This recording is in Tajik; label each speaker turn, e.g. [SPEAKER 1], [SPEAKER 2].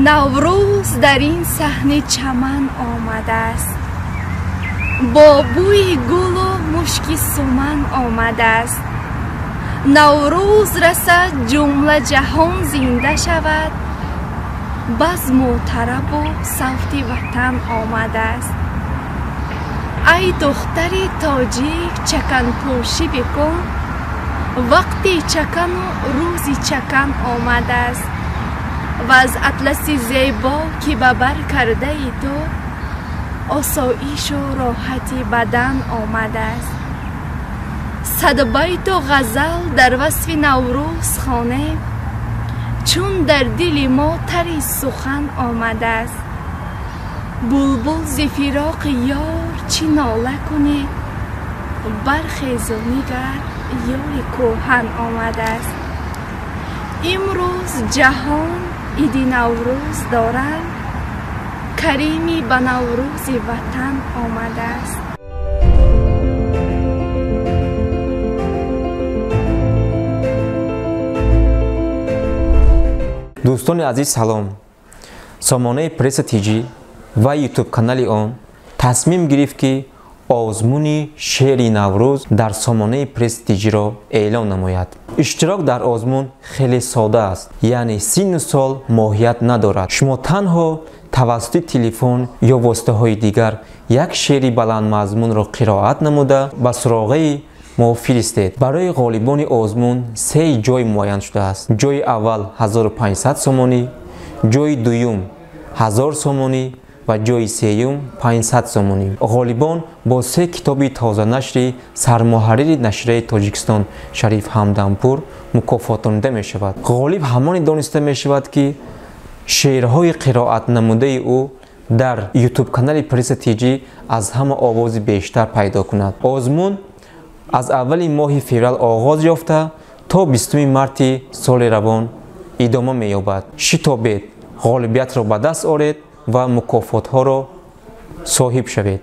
[SPEAKER 1] Наврӯз дар ин саҳни чаман омадааст, бо бӯи гулу мушки суман омадааст. Наврӯз расад, ҷумла ҷаҳон зинда шавад, базму тарабу савти ватан омадааст. Ай духтари тоҷик, чаканпӯшӣ бикун, вақти чакану рӯзи чакан омадааст. Ва аз атласи зебо, ки ба бар кардаи ту, осоишу роҳати бадан омадааст. Садбайту ғазал дар васфи Наврӯз хонем, чун дар дили мо тари сухан омадааст. Булбул зи фироқи ёр чӣ нола кунӣ, бархезу нигар, ёри кӯҳан омадааст. Имрӯз ҷаҳон иди Наврӯз доранд, карими ба Наврӯзи ватан омадааст.
[SPEAKER 2] Дӯстони азиз, салом. Сомонаи Пресса ТЖ ва ютуб канали он тасмим гирифт, ки озмуни шеъри Наврӯз дар сомонаи Пресс ТЖ-ро эълон намояд. Иштирок дар озмун хеле сода аст, яъне синну сол моҳият надорад. Шумо танҳо тавассути телефон ё воситаҳои дигар як шеъри баландмазмунро қироат намуда, ба суроғаи мо фиристед. Барои ғолибони озмун се ҷой муайян шудааст. Ҷои аввал 1500 сомонӣ, ҷои дуюм 1000 сомонӣ ва ҷои сеюм 500 сомонӣ. Ғолибон бо се китоби тозанашри сармуҳаррири нашрияи Тоҷикистон Шариф Ҳамдампур мукофотонида мешавад. Ғолиб ҳамоне дониста мешавад, ки шеърҳои қироатнамудаи ӯ дар ютуб-канали Пресса ТЖ аз ҳама овози бештар пайдо кунад. Озмун аз аввали моҳи феврал оғоз ёфта, то 20 марти соли равон идома меёбад. Шитобед, ғолибиятро ба даст оред ва мукофотҳоро соҳиб шавед.